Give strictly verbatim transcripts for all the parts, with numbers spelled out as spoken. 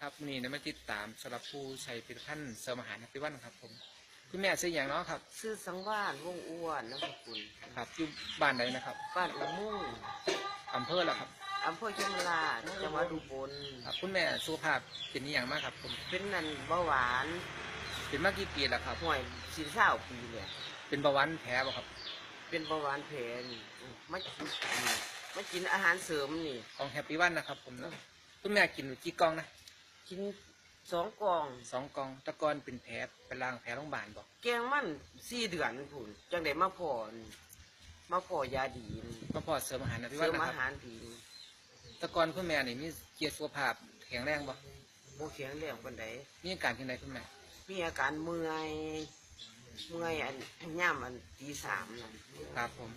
ครับ มื้อนี้ได้มาติดตามสำหรับผู้ใช้ผลิตภัณฑ์เสริมอาหารแฮปปี้วันครับผม คุณแม่ชื่อหยังเนาะครับ ชื่อสังวาลย์ วงศ์อ้วน นามสกุล ครับ อยู่บ้านใดนะครับ บ้านละมุ่ง อำเภอละครับ อำเภอเชียงราย จังหวัดอุบล ครับ คุณแม่สุขภาพเป็นอิหยังมาครับผม เป็นนั่นเบาหวาน เป็นมากี่ปีแล้วครับ ห่วยสิเศร้าปีเลย เป็นเบาหวานแผลบ่ครับ เป็นเบาหวานแผลนี่มากินมากินอาหารเสริมนี่ ของแฮปปี้วันนะครับผมเนาะ คุณแม่กินอยู่กี่กล่องนะ กินสองกล่อง สองกล่อง แต่ก่อนเป็นแผล ไปล้างแผลโรงพยาบาลบ่ แกงมันสี่เดือนพุ้น จังได้มาพอนี่มาพอยาดีนี่ มาพอเสริมอาหารแฮปปี้ เส วั ริ น ม นะ อา ครับ หารดี แต่ก่อนคุณแม่นี่มีเกียรติสุขภาพแข็งแรงบ่ บ่แข็งแรงปานใด มีอาการจังไดคุณแม่ มีอาการเมื่อย เมื่อยอันย่ามอันตีสามนั่น ครับผม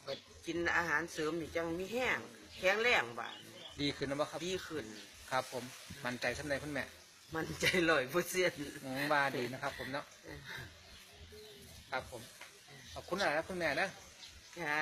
บัดกินอาหารเสริมนี่จังมีแฮงแข็งแรงบาด ดีขึ้นแล้วบ่ครับ ดีขึ้น ครับผม มั่นใจส่ำใดคุณแม่ มั่นใจร้อยเปอร์เซ็นต์ อืมว่าดีนะครับผมเนาะ ครับผม ขอบคุณหลายครับคุณแม่นะ ค่ะ